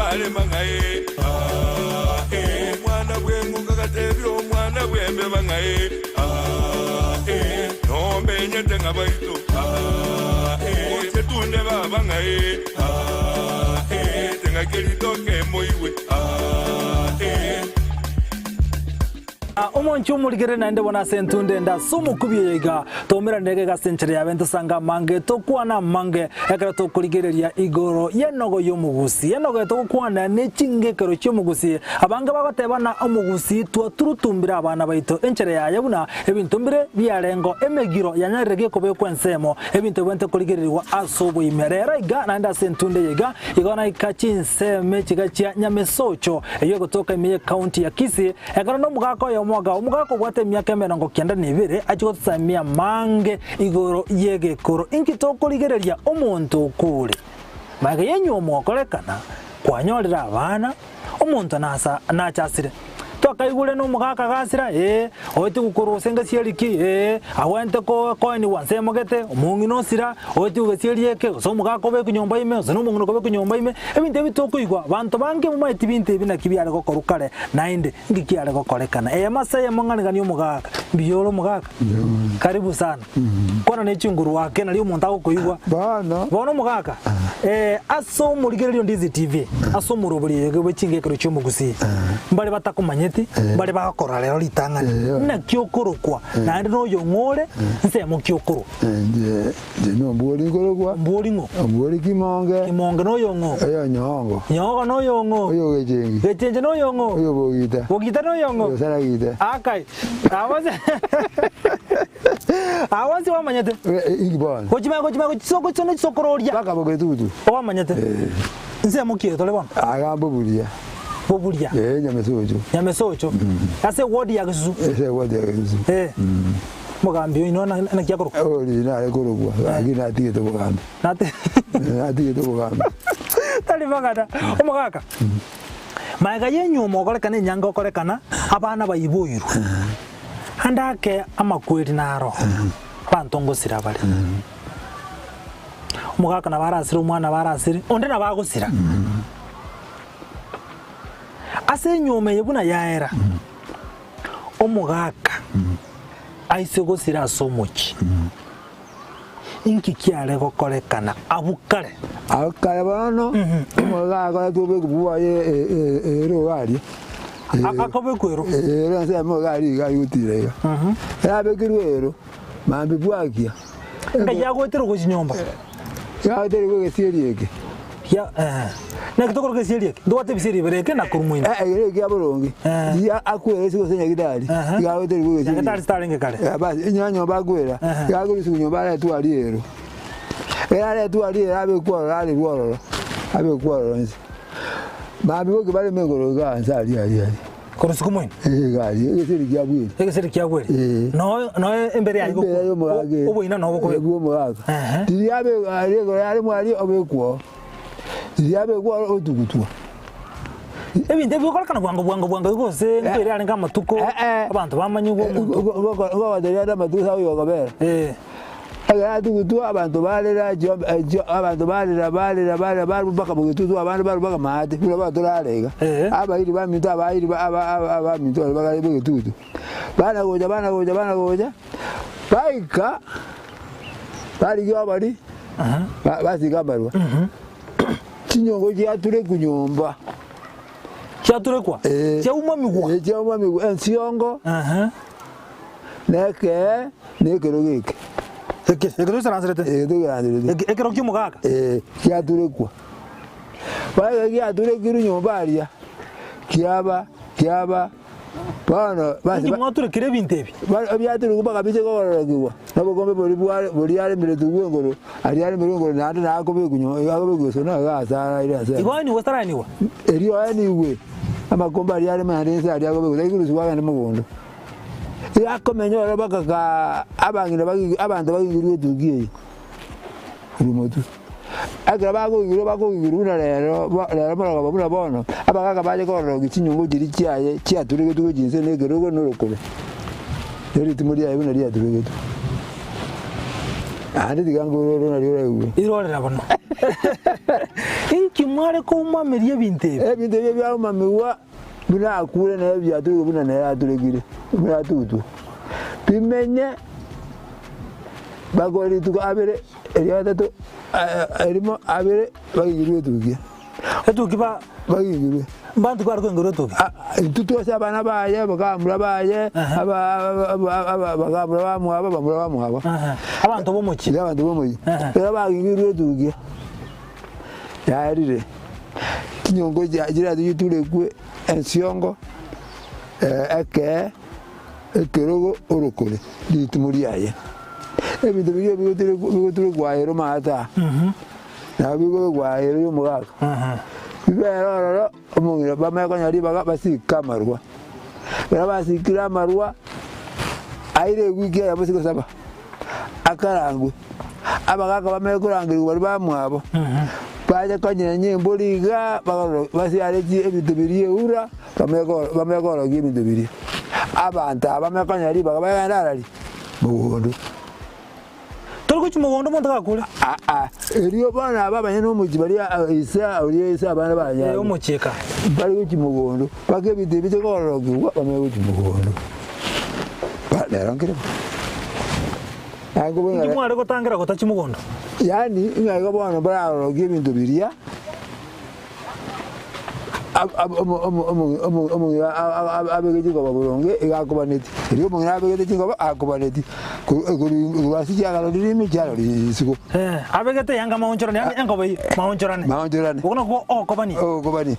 barema ng'ae ah eh Omwana bw'eng'uka gatebia omwana bw'embeba ng'ae ah eh Nomenyete ng'a baito ah eh Oche tunde baba ng'ae ah eh Teng'ake ritoke moigwe ah eh. Omonche omorigere naende bono ase entunda ende ase omokubi oyo iga, toumeranire gaiga ase enchera yabe ntosange amange, tokwane amange ekero tokorigereria igoro y'enogo y'omogusi. Enogo eye togokwana ne chingekero chi'omogusi. Abange bagoteba na omogusi twaturutumbire abana baito enchera yaye buna ebinto mbire biarengo emegiro yanyarire gekobekwa ensemo, ebinto bibwenerete korigererigwa ase oboime. Rero iga naende ase entunda eye iga, igo naika chinsemo echiga chia Nyamesocho eyio egotoka ime y'ecounty ya Kisii, Ekero nomogaka oyomo agao, omogaka obwate emiaka emerongo kianda na ebere, achie gotosamia amange igoro y'egekoro. Inki tokorigereria omonto okure? Magega y'enyuomo gokorekana, kwanyorire abana, omonto nasa nache asire. Twakaigure nomogaka gasira, ee, oetigwe korwa gose ngesieri ki, ee, agwenerete ko koenigwa nsemo gete, omong'ina osira, oetigwe gesieri eke, gose omogaka obekwe nyomba ime, gose nomong'ina okobekwa nyomba ime, ebinto ebi tokoigwa, banto bange momaeti binto ebi naki biare gokorwa kare, Naende, inki kiare gokorekana? Eyemo ase eyemo ng'aniganie omogaka. Mbuya ore omogaka? Karibu sana. Kwana ne chinguru ake nario omonto agokoigwa. Bono. Bono omogaka, eh, ase omorigererio Ndizi TV, ase omorobori oyo bwe chingekero chi'omogusii, mbare batakomanyeti, mbare bagokorora rero ritang'ani. Naki okorokwa, naende noyong'o ore, nsemo ki okorwa? Inche inche nombwori nkorokwa. Ombwori ng'o? Ombwori Kimonge. Kimonge noyong'o? Oyo Nyongo. Nyongo noyong'o? Oyo Gechengi. Gechenche noyong'o? Oyo Bogita. Bogita noyong'o? Oyo Saragita. Akai. Abo bonsi Abo bonsi bamanyete. Inki bono? Gochimanya gochimanya gochi gochi chisokororia. Mpaka Bogetutu. Obamanyete. Nsemo ki eye tore bono? Aga Boburia. Boburia. Ee, Nyamesocho. Nyamesocho. Ase eward ya Gesusu. Ase eward ya Gesusu. Eh. Omogambi oino naki akorokwa? Oria nare korokwa, lakini natigete obogambi. Nati- Natigete obogambi. Tari magana. Omogaka, magega y'enyuomo okorekana enyanga okorekana, abana baiboirwe. Ande ake amakweri naro, abanto ngosira bare. Omogaka nabo arasire, omwana nabo arasire, onde nabo agosira. Ase enyuomo eye buna yaera, Omogaka aise gosira ase omochie, inki kiare gokorekana abwo kare? Abwo kare bono, omogaka akoretwe obekwe bwaye ero iga aria. Akobekwa ero? Ero ensemo iga aria iga aria gotira iga. Ekero abekirwe ero, mambia bwakia. Ngai agoeterwa gochia nyomba. Yagoeterwa egesieri eke. Ya eh. Naki tokoroka egesieri eke? Ntobwate ebisieri bibere eke na korwa moino. Eh, eke nekia boronge. Eh. Riria akwera ase gose nyagitari, Ehe. iga agoeterwa egesieri. Nyagitari titarenge kare. Eh, basi, onye nyomba akwera, Ehe. iga akorusiwa nyomba aretwe aria ero. Ekero aretwe aria ero abekwe ororo arerwe ororo, abekwe ororo inse. Mambia boke bareme igoro igaa inse aria aria aria. Korosiko moino. Egari, egeseri kia bweri. Egeseri kia bweri. Eh. No no embere yaye Embere y'omogaka ere. oboina no bokobekwa. Bw'omogaka. Ehe. Riria abe aria igoro yare mwari obekwa oo. Riria abekwa oo otugutwa. Ebinto ebi bigokorekana bwango bwango bwango igo gose nkoira arenge amatuko Eh, eh. abanto bamanyigwe omonto. Ngogoteria ande amatuko ase agoyokobera. Eh. Ekero atugutwa abanto barera chiombe echio abanto barera barera barera barwa mpaka bogetutu abande barwa mpaka maate buna bono torare iga. Eeh. Abairi baminto abairi ba aba aba abaminto baria bakare bogetutu, bana gocha bana gocha bana gocha, baika barigia obori ba basika amarwa, chinyongo chiaturekwa nyomba. Chiaturekwa? Eeh. Chiaumamigwa? Eeh chiaumamigwa, ensiongo. Ehe. Na ekee, na ekerogo eke. Eke, ekero oisaranserete? Eke toikaranserete. Eke, ekero ki'omogaka? Ee, giaturekwa. Bono ekero giaturekirwe nyomba aria, kiaba, kiaba, bono basi Inki mwaturekire ebinto ebi? Bono ebiaturekwa mpaka biche kogororokigwa, na obokombe boria bware boria aremeretwe bw'engoro, aria aremerwe engoro naende nakobekwa nyo akobekwa esona iga ase araire ase. Igo aenigwe gose taraenigwa? Erio aenigwe, amakombe aria areme naende inse aria akobekwa, tari korusigwa agende mogondo. Iga akomenya oro mpaka kaa abang'ina bagi abanto bagigirwe etuki eye korwa motwe. Ekero bakoigirwa bakoigirwa buna rero bo rero morogaba buna bono, abagaka bache kororokia chinyongo chiria chiaye chiaturegetwe gochia inse na ekerogo na orokoro, na ritimo riaye buna riaturegetwe. Naende tiga nkorore nario oraigwe. Irorera bono. Inki mwa. Mware koumameria ebinto ebi. Ebinto ebio biaumamigwa buna akure nere biaturekire buna nere aturekire, buna atutwe. Bimenye bakore rituko abere, eria gatato, erimo abere baigirwe etukia. Etuki ba. Baigirwe. Mbanto ki bare koingerwa etuki? Intwe twese abana baye, bakamura baye, bakamura bamwabo, bamura bamwabo. Abanto b'omochie. Abanto b'omochie. Ekero baigirwe etukia, yaerire, chinyongo chiria chiturekwe ensiongo, ekee, ekerogo, orokore, ritimo riaye. Ebinto biria bigoturekwa ero maate aa. Nabo bigokwa ere y'omogaka. Bibere ororo omong'ina bamanye konya ribaga basike amarwa. Ekero basikire amarwa, aire ewiki eyemo ase gosaba, akarangwe. Abagaka bamanye korangerigwa baria bamwabo, bache konyenya embori igaa, bakarora basiare chi ebinto biria eura, bamanye ko bamanye korokia ebinto biria. Abanto aba bamanye konya ribaga bagende arari? Mogondo. Tori gochia mogondo omonto gakure. Aa, erio bono aba abanyene omochie baria ise oria ise abana baye Ee, omochie ka. Bare gochia mogondo, mpaka ebinto ebi biche kororokigwa bamanye gochia mogondo. Ba rero nkere bo. Naye nkobua Inki ng'a mware gotangera gotachia mogondo? Yaani ng'a igo bono bararorokie ebinto biria. Omong'ina abeke chingoba boronge iga akobaneti, erio omong'ina abegete chingoba akobaneti, korwa ase chiagaro riria ime chiaro riria isiko. Abegete eyanga maonchorane, yaani engoba eyio maonchorane. Maonchorane. Okwo nakwo ogokobania. Ogokobania.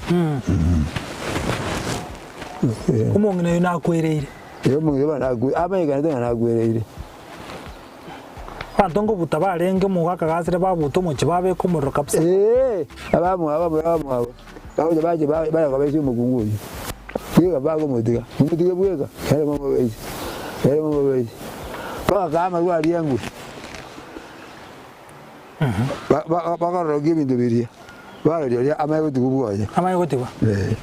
Omong'ina oyio nakwereire. Erio omong'ina bono nakwe amanyekanete ng'a nakwereire. Abanto ngobuta barenge omogaka gasire babuta omochie babeka omorero kabisa. Ee, abamwabo abamura bamwabo bagocha bache bare kobesia omokungu oyio, bweka bakomotiga, momotige bweka, ere momobesie, ere momobesie, mpaka amarwa aria engwe, bakororokia ebinto biria. Baroria oria amanye gotigwa bwoye. Amanye gotigwa. Eh.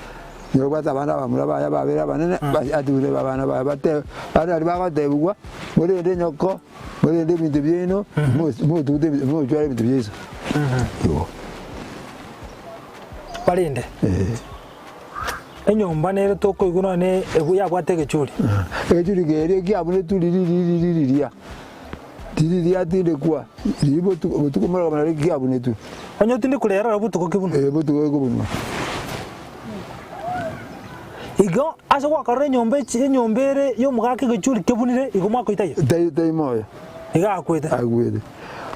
Nigo obwate abana abamura baye ababere abanene, basi atigire abana baye bate abana baria bagotebigwa, morende nyoko, morende ebinto biaino, mos motugute ebinto mochware ebinto bia iso. Igo. Barende. Eh. Enyomba nere tokoigwa nonya ne ebu yabwate egechuri. Egechuri keria kiabunetwe riria riria riria. Riria riatindekwa, riria botuko, botuko morogoma nario kiabunetwe. Onye otindekure ere oro botuko ki buna? Ee, botuko ekobunwa. Igo ase gwakorora enyomba echi enyomba ere y'omogaka egechuri kebunire, igo mwakoita iga? Tai, tai moyo. Iga akwete. Akwete.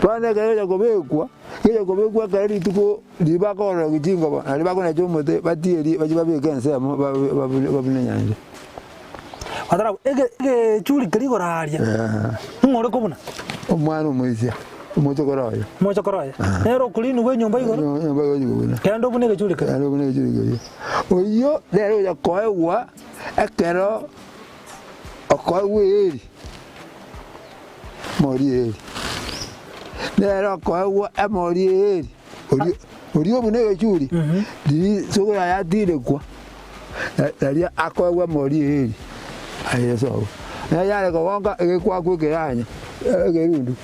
Bono ekero gecha kobekwa, gecha kobekwa ekero rituko riria bakorora chingobo, nario bakonacha omote batierie bachie babeke ensemo babe babune babune enyancha. Batara ege egechuri keria igoro aaria, ng'o ore kobuna? Omwana omoisia, omochokoro oye. Omochokoro oye. Nere okorinigwa enyomba igoro. Enyomba igoro kobuna. Kende obune egechuri keria. Kende obune egechuri keria. Oyio nere oyocha koegwa ekero okoegwa eeri, emori eeri. Nere okoegwa emori eeri, oria oria obuna egechuri, riria sokoro yaye atindekwa. Naria akoegwa emori eeri aye sobo. Naye yare kogonka egekwakwa ekeranya ekerundu.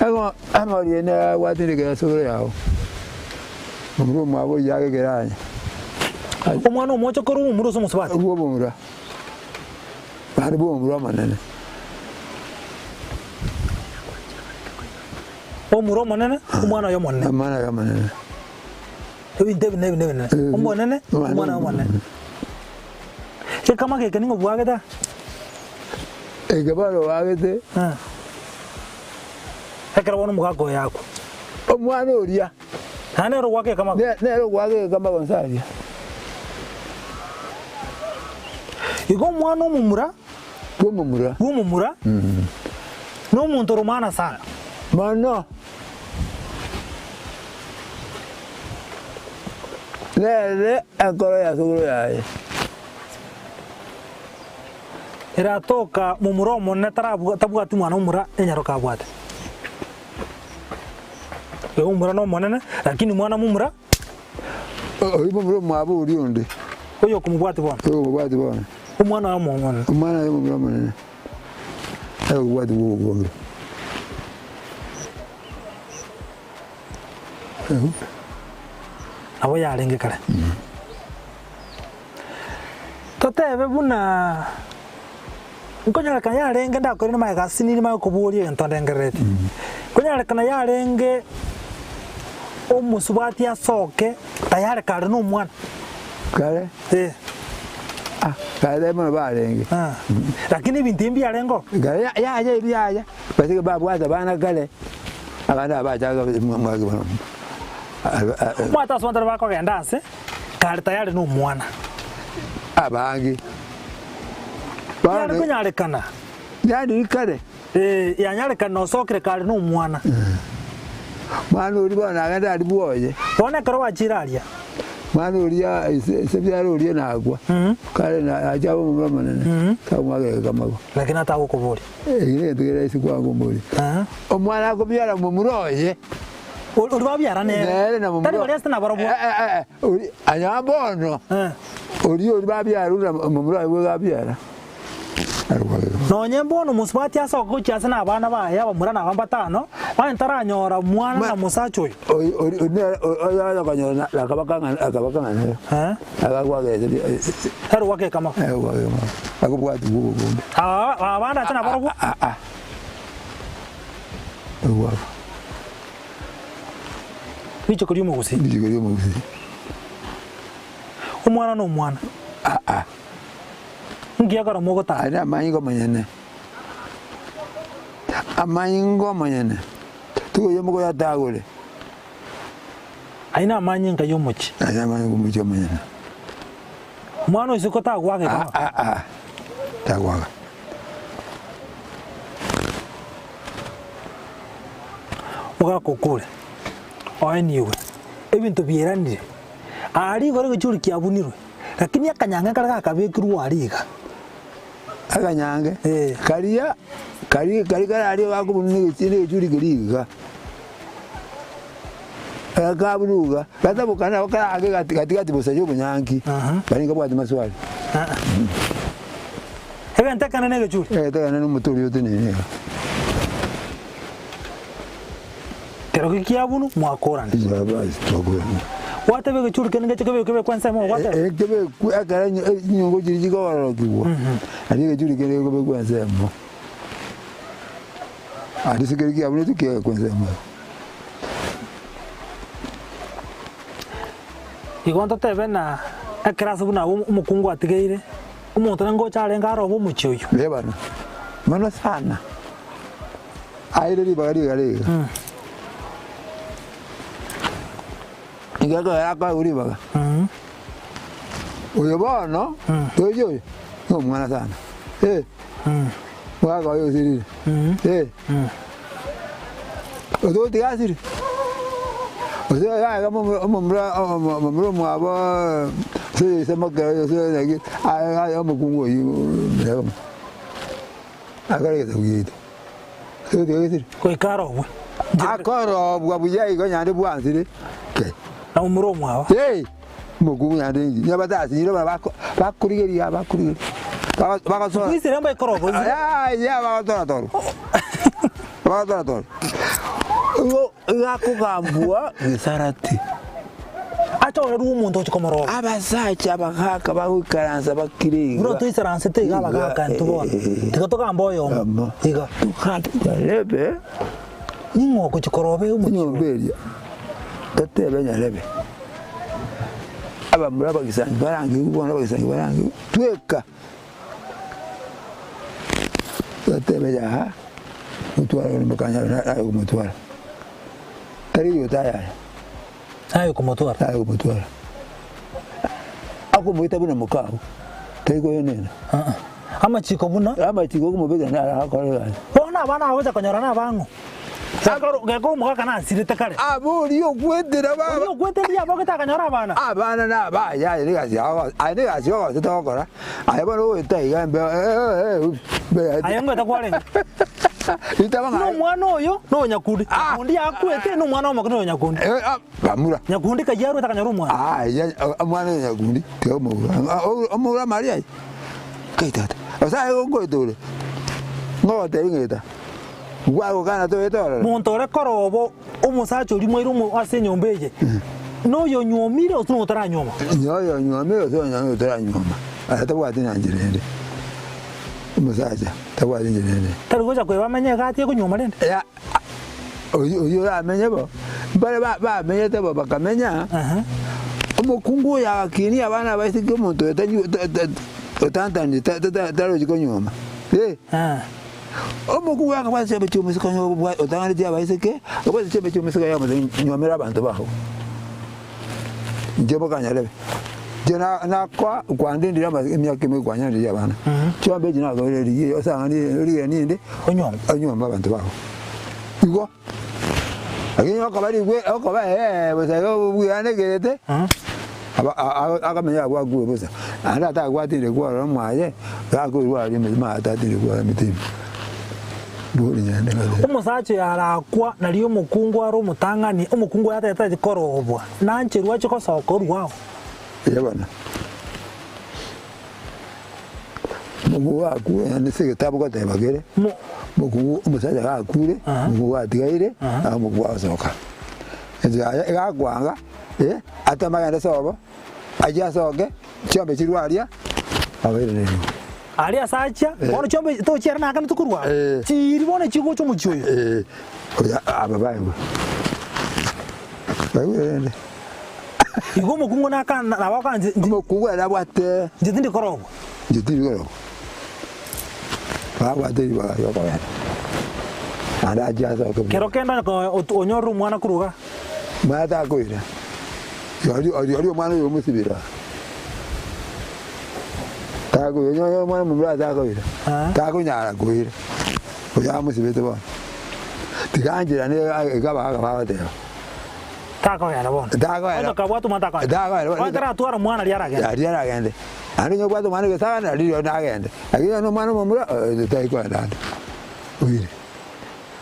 Ego emori eye nere agwatindekera sokoro yao. Momura omwabo oyio ake ekeranya. Omwana omocha korwa omomura ase omosubati. Bwa omomura. Naende bwa omomura omonene. Omomura omonene, omwana oye omonene. Omwana oye omonene. Ebinto ebi nebi nebi nene. Omonene, omwana omonene. Ekamaka eke ning'o bwagete? Eke bono bwagete. Ekero bono omogaka oyo akwa. Omwana oria. Naende nere ogwaka ekamaka. Nere ogwaka ekamaka onsi aria. Igo omwana omomura. Bw'omomura. Bw'omomura. Nomonto ore omwana sana. Mono. Nere enkoro ya sokoro yaye. Eratoka momura omonene tarabwa tabwati mwana omomura enyaroka abwate. Oyo omomura nomonene, lakini mwana momura. Oyio momura omwabo oria onde. Oyo okomobwati bono. Oyo okomobwati bono. Omwana oye omonene. Omwana oye omomura omonene. Aye okobwati bw'obokonge. Nabo yarenge kare. Totebe buna nkonyarekana yarenge ndakorire magega asinini manye koboria egento ndengerereti. Nkonyarekana yarenge omosubati asoke tayari kare na omwana. Kare? Eh. Ah, kare tari mono barenge. Ah. Lakini ebinto ebi mbiarenge oo. Kare ya- yaya ebi yaya, basike babwate abana kare, abana aba bachaka mwaki bono. Omanyete ase abanto baria bakogenda ase, kare tayari na omwana. Abange. Yare konyarekana. Yaani kare. Ee, yanyarekana osokire kare na omwana. Mwana oria bono nagende aria bwoye. Bono ekero gwachire aria. Mwana oria ise ise biara oria nagwa. Kare na acha abe omomura omonene. Takomwakera gekamago. Lakini atagokoboria. Eki negento kere rahisi kwanga omboria. Omwana akobiara momura oye. Oria babiara nere. Nere na momura. Tari baria ase nabarobwo. Eh, eh, eh, ori anya bono. Eh. Oria oria babiara ore na momura oye bweka abiara. Nonye mbono omosubati asoke gochia ase nabana baye abamura na abana batano, onye taranyora mwana na mosacha oyo. Tari goaka ekama. Aba abande ase nabarobwo. Richiko ri'omogusii. Omwana nomwana. Inki ekero mogotara? Aye namanyinga omonyene, amanyinga omonyene, tigoyia mokoyatagore. Aye namanyinga y'omochie. Aye namanyinga omochie omonyene. Omwana oisiko tagwaka ekero? Ah, ah, ah, tagwaka. Mogaka okore, oenigwe, ebinto biairanire, aa rigoro egechuri kiabunirwe. Lakini akanyange karia gakabekirwe aria iga. Akanyange Eh. karia kari kari kare aria gakobunwa na egechi na egechuri keria iga. Ekero kabunwa iga, gatabokana nabo karake gati gati gati bosa ya obonyanki, Aha. bari nkabwati maswali. Aa. Egento ekenene egechuri. Egento ekenene omote oria oteneine iga. Kero kiabunwa mwakorana. Basi twakorana. Gwateba egechuri kende ngeche kebekwe kebekwe ensemo gwateba. Eh, kebekwe ekero chinyongo chiria chikogororokigwa, aria egechuri kende gekobekwa ensemo. Aria ase keria kiabunetwe kiagekwa ensemo. Igo ntotebe ng'a ekero ase buna abwo omokungu atigeire, omonto nere ngocha arenge arobe omochie oyio. Bana, mono sana. Aire ribaga rigare iga. Iga ekero akoegwa ribaga, oyo bono, tochi oyo, na omwana sana, eh, omogaka oye osirire, eh, otogotiga asire, gose oyo iga momura momura omwabo ase ise moke gose naki, aye omokungu oyio. Akore egesaku giaito. Egesaku gesire. Goika arobwe. Akorobwa buya igo nyande bwansire ke. Na omura omwabo. Hey, mokungu nyande inki. Nigo batasinyire bara bako bakorigeria bakorigeria. Bago bagatora. Bwisire mba ikorobwa isire. Ya ya bagatora toro. Bagatora toro. Igo igo akogambwa gesarati. Achorerwe omonto ochi komoroba. Abasacha abagaaka bagoikaransa bakire iga. Buna toisaransete iga abagaaka intwe bono, tiga togambe oyomo iga. Togambe nyarebe. Ning'o ogochia koroba omochie oyo? Enyomba eria, totebe nyarebe. Abamura abagisangi barangigwe bono abagisangi barangigwe, tweka. Totebe yaha, motware ore mokanyare naye komotwara. Tari oyo tayaya. Naye okomotwara. Naye okomotwara. Akomoita buna mokao, tari koyenena. Aa. Amachiko buna. Amachiko okomobeka naro agakora egasi. Bono abana aba gocha konyora nabang'o? Gekoro gekoro omogaka nasirete kare. Aba oria okwetera baba. Oria okweteria abogete akanyora abana. Abana nabaye aye negasi yao aye negasi ogosete gokora, aye bono ogoeta iga embeo eh Aye ngoeta kwarenge. Ritaba Buna ng'a omwana oyo noyo Nyakundi. Nyakundi yakwete na omwana omoke noyo Nyakundi. Eh, ah, bamura. Nyakundi kayia arwete akanyora omwana. Ah, ya omwana oyo Nyakundi tiga omoura. Omoura amari aye. Kai tata. Ase ngoeta ore. Ngogotebi ng'eta. Gwagokana toete ororo. Monto ore korobo omosacha oria mwaire omo ase enyomba eye. Noyonyuomire gose notaranyuoma? Noyonyuomire gose otaranyuoma, aye tabwati na nchera ende. Omosacha tabwati nchera ende. Tari gocha koeba amenye egati ekonyuoma rende? Ya, oyio oyio oramenye bo, mbare ba bamenyete bo bakamenya, omokungu oyo agakinia abana abaiseke omonto oyo tanyu ta ta otantanire ta ta tarochi konyuoma, eh. Omokungu akabwata chiombe chi'omosike onye obwa otang'anetie abaiseke, akabwata chiombe chi'omosike oye akamotebia, Nyuomera abanto bao. Inche bokanyarebe. Inche na nakoa kwandendire ama emiaka ime kwanyandirie abana. Chiombe echi nakoire rigiya osang'anie origie ninde, Onyuome. onyuome abanto bao. Igo, lakini okoba rigwe okoba eeh bosa igo bweanekerete. Aba akamenya abwo akure bosa, naende atabwatire kwarora mwaye, gakoirwa aria emechie maya atatire kwarora emete ime. Bori naende gose. Omosacha oyo arakwa, nario omokungu are omotang'ani, omokungu oyo atagete korobwa, nancherwe ache gosoka orue ao. Eeh bono. Omokungu gakure naende ase egetabu goteba kere, Mo. omokungu omosacha gakure, omokungu atigaire, nabo omokungu agosoka. Ense yaye egakwanga. Atame agende sobo, achie asoke, chiombe chirwe aria, abairanerie. Aria ase achia, bono chiombe tochiera nakane tokorwa aa, chiiri bono chigocha omochie oyo. Oyo aba baigwe. Baigwe rende. Igo omokungu naka nabo akanche Omokungu ere abwate. Inche tindi korogwa. Inche tindi korogwa. Babwate ribaga riokogenda. Naende achie asoke. Kero kende onye onyorire omwana korwa igaa. Maya takoira, oria oria omwana oyo omosibire aa. Takoira, onye onye omwana omomura takoira, takonyara koira, oyo amosibete bono. Tiga ancherane iga abagaka bagoteba. Takogenda bono. Takogenda. Onye kabwate omwana takogenda. Takogenda bono. Onye taratwara omwana riria aragende. Riria aragende. Naende onye obwate omwana egesagane riria nagende. Lakini onye omwana omomura tarikogenda ande, oire.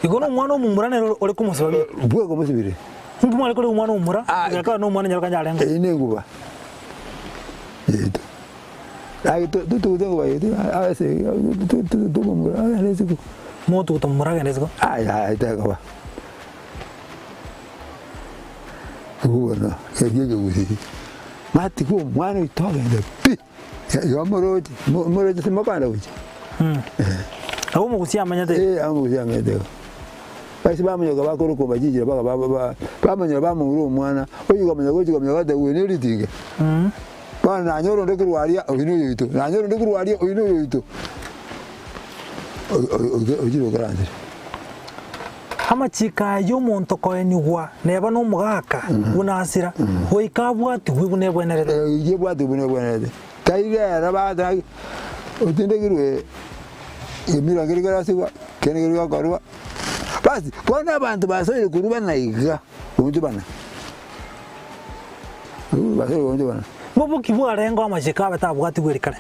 Igo nomwana omomura nere ore komosiba buya. Bweka omosibire. Inki mware korika omwana omomura? Ah, Egekora nomwana nyaroka nyarenge. Eyio nenguba yaito. Gaki totugute enguba yaito ase totugute omomura agende isiko. Motuguta omomura agende isiko? Yaya tekoba. Igo bono erio ekegusii. Matiga omwana oito agende pi! Igo moroche, moroche timokogenda gochia. Nabo omogusia amanyete. Eh, omogusia amanyete igo. Basi bamonyoka bakorokomba chinchera mpaka ba- ba- bamonyora bamoura omwana, oyio komanya gochia komanya goteba oyo ne ritinge. Bono nanyora onde korwa aria, oyio noyo oito, nanyora onde korwa aria, oyio noyo oito. Ochire okaransire. Amachiko aya y'omonto koenigwa neba nomogaka buna asira, goika abwatigwe buna ebwenerete. Eyio ebwatigwe buna ebwenerete. Tai rero bagoteba ng'a otindekirwe emira nkeri kerasigwa, kende nkeri gekorwa. Basi bono abanto basoire korwa bana iga, gooncho bana, basoire gooncho bana. Boboki bwarengeo amachiko abe tabwatigwe eri kare.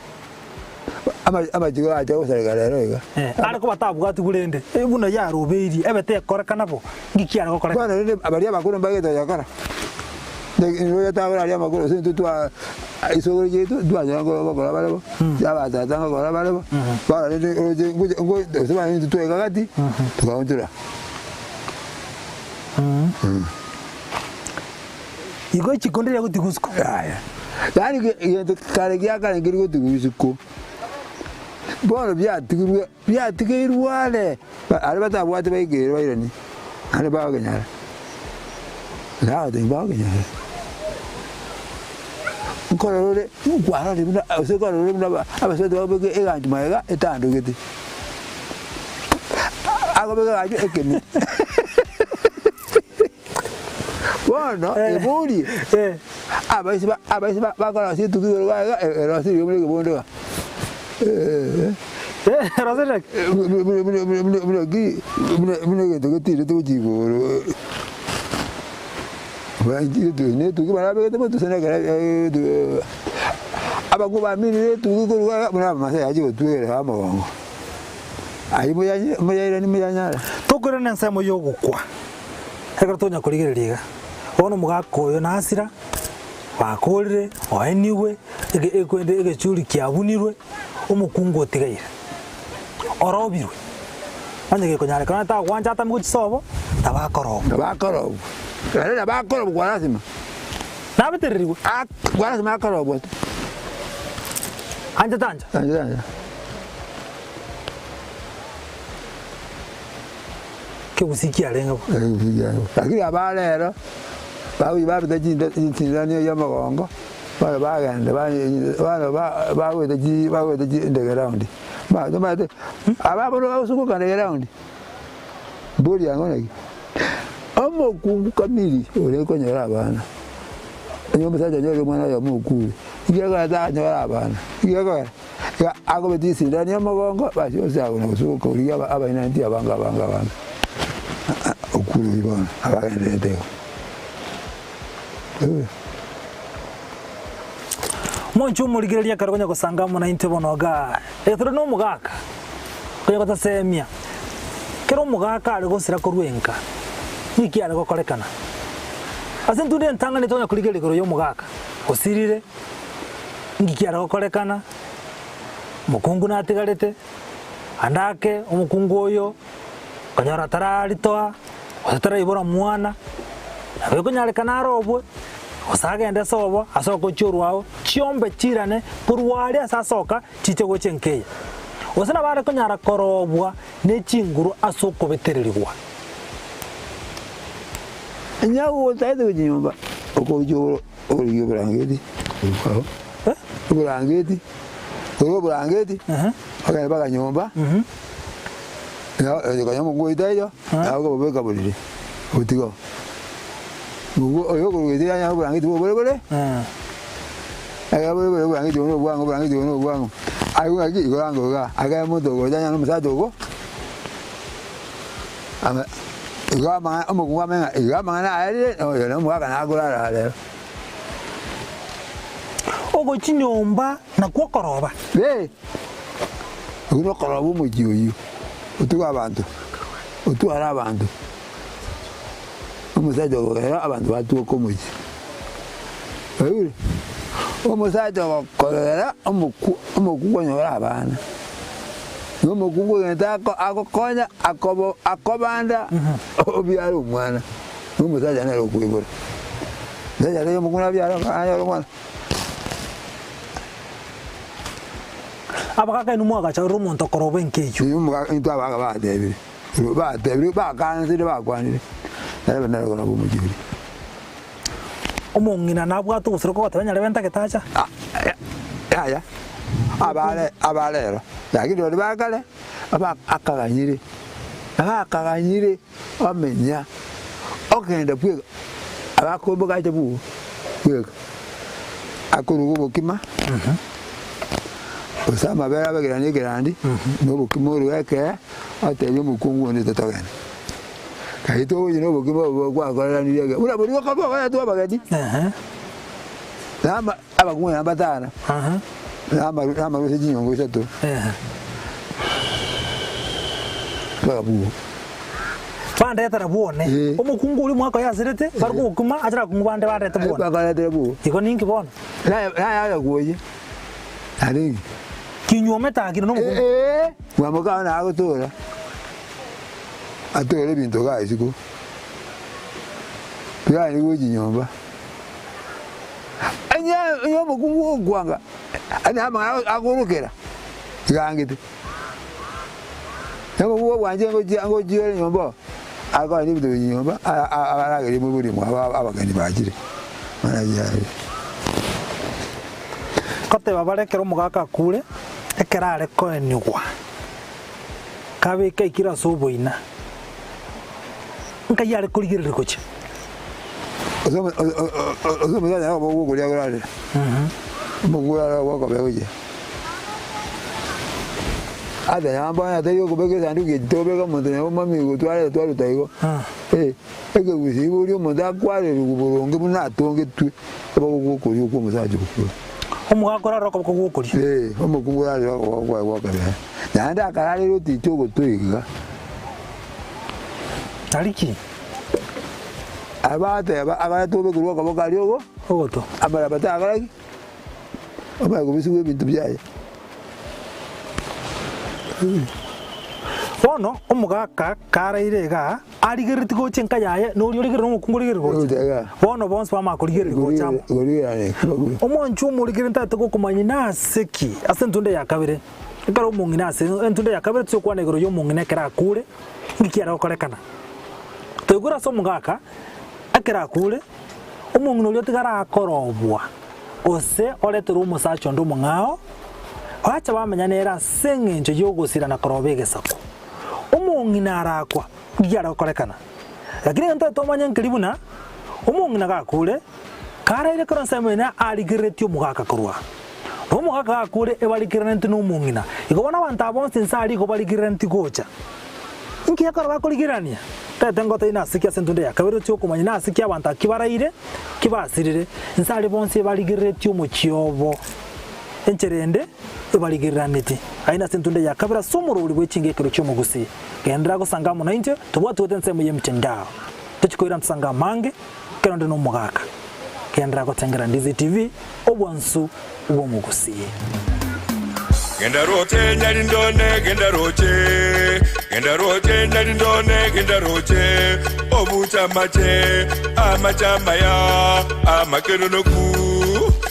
Amachiko agacha gosareka rero iga. Are koba tabwatigwe rende, buna yarobeirie, ebe tekorekana bo, nki kiare gokoreka? Bono rende baria abakoro mbagete goyakora, nigo tagora aria amakoro ase intwe twa isokoro chiaito twanyora gokora bare bo, abatata ngokora bare bo, bono rende oroche ngocha ngo gose bono intwe twaika gati, tukaonchora. Igo chikondo riria gotigwa isiko. Yaya. Yaani gento kare gia kare nkeri gotigwa isiko. Bono biatigirwe biatigeirwe are, aria batabwate baikeire bairanie, naende bagenyara. Nagotebi bagenyara. Nkorora ore, nkwarorire buna gose nkorora ore buna abasubati bakobeka eganchu magega etandogete. Akobeka eganchu ekeni. Bono eborie, abaisi ba abaisi ba bakorosia etuki igoro iga iga erosirie buna ekebondo iga Erosirie ki? Buna buna buna buna buna ki buna buna egento getirete gochia igoro na etuki barabegete motwe ase nekero abakwo baminire etuki korwa iga buna abamasai achia gotwegera amogongo. Ayio moyairanie moyanyare. Tokoirana ensemo y'ogokwa. Ekero tonya korigereria iga, bono omogaka oyo nasira, bakorire, oenigwe, ege ekwende egechuri kiabunirwe, omokungu otigaire, orobirwe. Onye gekonyarekana onye tagwancha atame gochia sobo, nabo akorobwa. Nabo akorobwa. Ere nabo akorobwa kwa lasima. Nabetererigwe. Ak lasima akarobwa tu. Ancha tancha. Ancha tancha. Kegusii kiarenge bo. Ekegusii kiarenge bo. Lakini aba rero, bagochia babeta chinda chinsindanio chia omogongo, bono bagenda ba bono ba bagoeta chi bagoeta chi ndege round. Ba omanyete, aba bono bagosungoka ndege round, mbori ang'o naki. Omokungu kamiri ore konyora abana, onye omosacha onyorire omwana oyomo okure, ekiagera tanyora abana, ekiagera iga akobeta esindani omogongo basi ose agwo na gosoka origia aba abainanti abange abange abange okure oyio bono abagendererete igo. Monche omorigereria ekero konya gosanga amo naintwe bono igaa, ekero tore na omogaka, konya gotosemia, kera omogaka are gosira korwa enka, ninki are gokorekana? Ase intwe rende entang'ani tonya korigereria igoro ya omogaka, osirire, ninki kiare gokorekana, omokungu natigarete, ande ake omokungu oyo, okonyora tararitoa, gose taraibora mwana, nabo ekonyarekana arobwe, gose agende sobo ase ogochia orwao, chiombe chirane korwa aria ase asoka chiche gocha enka eye. Gose nabo are konyara korobwa ne chinguru ase okobetererigwa. Onye ogotaete gochia nyomba, okogochia origia oborangeti korwa ao, oborangeti, korwa oborangeti, ogende mpaka nyomba, konya omokungu oito aiyo, nabo okobobeka borere, obotiga oo. Oyo okoruga ase yanya oborangeti bwa obore bore, ekero bore bore oborangeti obo na obwango oborangeti obo na obwango, aye ng'aki igoro ango igaa, ekero omonto ogocha onye na omosacha ogo, ame igo amang'ana omokungu amenye ng'a iga amang'ana aerire, oyo na omogaka nakorara aa rero. Ogochia nyomba nakwo okoroba. Ee, okwo nokoroba omochie oyio, otuge abanto, otware abanto. Omosacha okogera abanto batwoka omochie. Oigure? Omosacha ogokorera omoku omokungu onyore abana, na omokungu ogente ako agokonya akobo akobanda obiare omwana, na omosacha nere okoibora. Omosacha taiyo omokungu nabiare anyore omwana. Abagaka inwe mwagacha ororo omonto okoroba enka eyio. Inwe moga intwe abagaka batebire. Batebire, bakansire, bakwanire, nere nere okoroba omochie oria. Omong'ina nabwate obosiro kogoteba nyarebe ntagete acha. Yaya, abare abarero, lakini baria ba kare, aba akaganyire, abakaganyire bamenya, okogenda bweka, abakomboka ache bwogo bweka, akoruga obokima. Gose amabere abekeranie na ekerandi, na obokima oruge ekee, otebie omokungu onde totogende. Kai togochia na obokima obo gwakoreranirie ekee, buna boria okoba ogoetwa abageni, na ama abakungu nabo batano, na amaru na amaru ase chinyongo isato, mpaka bugo. Bandetera bwone, omokungu oria omwaka oye asirete, bare kogokima, achire abakungu bande barete bwone. Bakaretera bugo. Igo ninki bono? Naye naye agakuoyia. Arenge. Kinyuomete akire nomokungu. Ee, mwamoka ao nagotoora, atoore ebinto igaa isiko, birarenge gochia nyomba. Onye onye omokungu ogokwanga, aye amang'ana akorokera, iga angete. Na omokungu ogwancha ngochia ngochia ore nyomba oo, akoenda ebinto gochia nyomba, aragerie moibori omwabo abageni bachire, bono ayio aye. Ngoteba bare ekero omogaka akure, ekero are koenigwa, kabeke aikire ase oboina, nkai are korigereria gochia. Ase omosacha nabo ogokoria orarere, omokungu orarere ogokobe gochia. Ata nyambo onye tari okobeka esanduki eye tobeka omonto nabo mami igo twareta twaruta igo, ekegusii boria omonto akwarerigwe boronge buna atongetwe. Okoboko gw'okorio kw'omosacha okure. Omogaka orarore okoboko gw'okorio. Ee, omokungu orarore okoboko kwaye gw'okobee, naende akararera oticha ogotwe iga. Tari ki? Abateba, abaetwe obekerwe okoboko aria ogo, Ogotwe. amaraba takora ki? Omanye kobisigwa ebinto biaye. Bono omogaka karaire igaa, arigereretie gocha enka yaye, na oria origereire omokungu origereire gocha. Gocha igaa. Bono bonsi bamanya korigereria gocha amo. Korigereria Omwanchwa omorikire ntagete gokomanya nase ki ase entunda ya kabere, ekero omong'ina ase entunda ya kabere togokwana igoro ya omong'ina ekero akure, inki kiare gokorekana? Toigure ase omogaka, ekero akure, omong'ina oria otigare akorobwa, gose oreterwe omosacha onde omong'ao, bacha bamenya nere ase eng'encho y'ogosira na koroba egesaku. Omong'ina arakwa, inki kiare gokorekana? Lakini egento ntagete omanye nkeri buna, omong'ina gakure, karaire korwa ensemo eye arigereretie omogaka korwa. Na omogaka gakure ebarigereraneti nomong'ina. Igo bono abanto aba bonsi inse aria igo barigereraneti gocha. Inki ekero bakorigererania? Tete ngotebi nase ki ase entunda ya kabere ochia okomanya nase ki abanto aba ki baraire, ki basirire, inse aria bonsi ebarigereretie omochie obo. Enchera ende ebarigereraneti. Aye nase entunda ya kabere ase omorori bwe chingekero chi'omogusii. Genderera gosanga amo nainche, tobwati goeta ensemo y'emitendao. Tochia koirana tosange amange, ekero onde nomogaka. Genderera gotengera Ndizi TV, obwansu bw'omogusii. Genda roche nyarindone genda roche Genda roche nyarindone genda roche Obuche amache amache amaya amakeronoku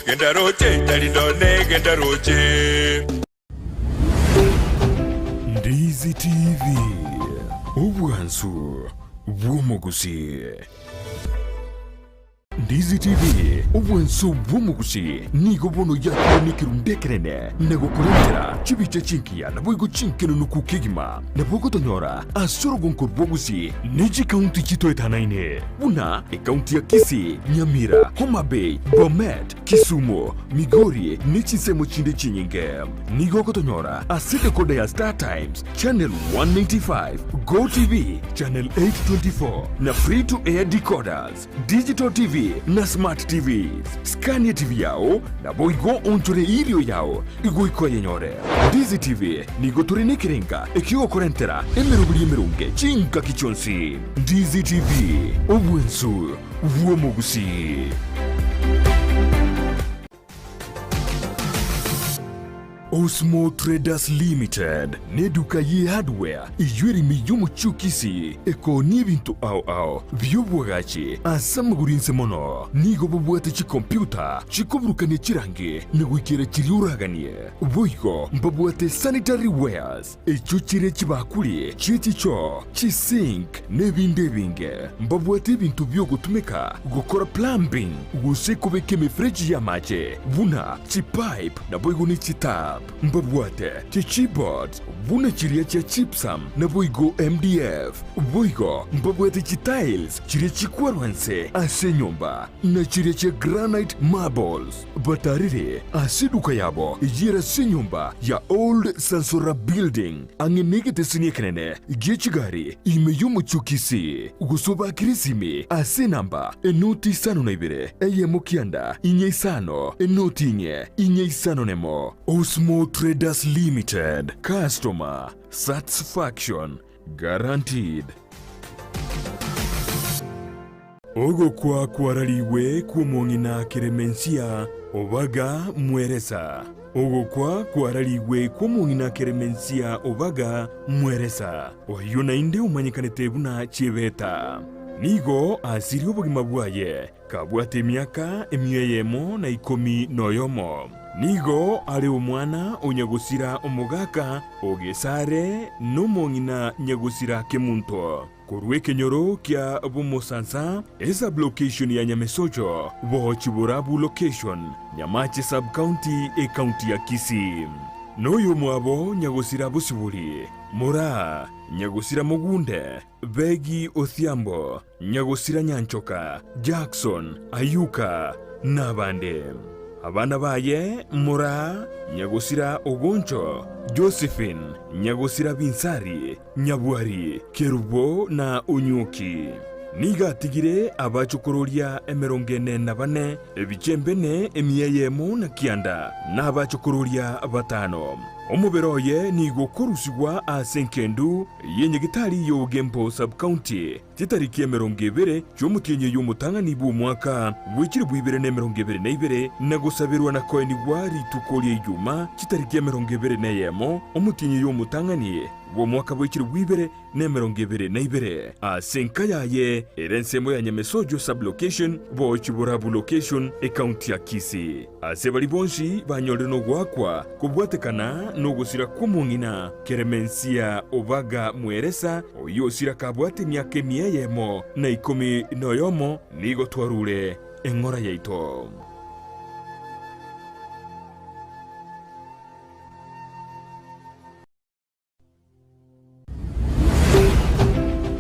Genda roche nyarindone genda roche. Ndizi TV, obwansu bw'omogusii. Ndizi TV, obwansu bw'omogusii nigo bono yakure nekerundu ekenene na gokorentera chibicha chingiya naboigo chinkenunuku kegima. Nabo ogotonyora ase orogonko rw'Ogusii ne chikaunti chitoetanaine buna ekaunti ya Kisii, Nyamira, Homa Bay, Bomet, Kisumu, Migori ne chinsemo chinde chinyinge. Nigo ogotonyora ase decoder ya Star Times, Channel 195, Go TV, Channel 824 na Free to Air decoders, Digital TV na Smart TVs. Scania TV yao naboigo onchore irio yao igoika oyenyore. Ndizi TV nigo tore nekerenga ekiogokorentera emeroberi emeronge chingaki chionsi. Ndizi TV, obwensu bw'omogusii. Osmo Traders Limited neduka ye hardware eyio ere ime y'omochie o Kisii ekoonia ebinto ao ao bi'obwagachi ase amagoro inse mono. Nigo bobwate chikompiuta chikoburukania chirangi na goikera chiria oraganie. Boigo mbabwate sanitary wares echio chire chibakuri chie chichoo, chisink na ebinde ebinge. Mbabwate ebinto bi'ogotumeka gokora plumbing gose kobeka emefereji y'amache buna chipipe naboigo ne chitap. Mbabwate chichipboards buna chiria chia gypsum naboigo MDF. Boigo mbabwate chitiles chiria chikwarwa nse ase enyomba na chiria chia granite marbles. Batarire ase eduka yabo eyio ase enyomba ya Old Sansora Building ang'e negeteseni ekenene gie chigari ime y'omochie o Kisii, gose obakere esimi ase enamba enoti isano na ibere eyemo kianda inye isano enoti inye inye isano nemo. Osmo Traders Limited, Customer Satisfaction Guaranteed. Ogokwa kwararigwe kw'omong'ina Keremensia Obaga Mweresa. Ogokwa kwararigwe kw'omong'ina Keremensia Obaga Mweresa, oyio naende omanyekanete buna Chebeta. Nigo asirie obogima bwaye Kabwate emiaka emia eyemo na ikomi noyomo. Nigo are omwana o nyagosira omogaka o Gesare na omong'ina nyagosira Kemunto. Korwa ekenyoro kia Bomosansa, esub-location ya Nyamesocho, Bohochi-Borabu location, Nyamache sub-county, ecounty ya Kisii. Noyomwabo nyagosira Bosibori, Moraa, nyagosira Mogunde, Begi Othiambo, Nyagosira Nyanchoka, Jackson, Ayuka, na abande. Abana baye Moraa, Nyagosira Ogoncho, Josephine, Nyagosira Binsari, Nyabwari, Kerubo na Onyuki. Nigo atigire abachokororia emerongo ene na bane, ebichembene emia eyemo na kianda, na abachokororia batano. Omobere oye nigo okorusigwa ase engendu y'enyagitari y'Ogembo Sub-County chitariki 20 chi'omotienyi oy'omotang'ani bw'omwaka bwe chilifu ibere na 22, na gosaberwa na koenigwa rituko ria Ijuma chitariki 21 omotienyi oy'omotang'ani bw'omwaka bwe chilifu ibere 22 ase enka yaye ere ensemo ya Nyamesojo Sub-Location, Bochiborabu Location, Ekaunti ya Kisii. Ase baria bonsi banyorire nogoakwa kobwatekana nogosira kw'omong'ina Keremensia Obaga Mweresa, oyio osira kabwate emiaka emia eyemo na ikomi noyomo, nigo twarure eng'ora yaito.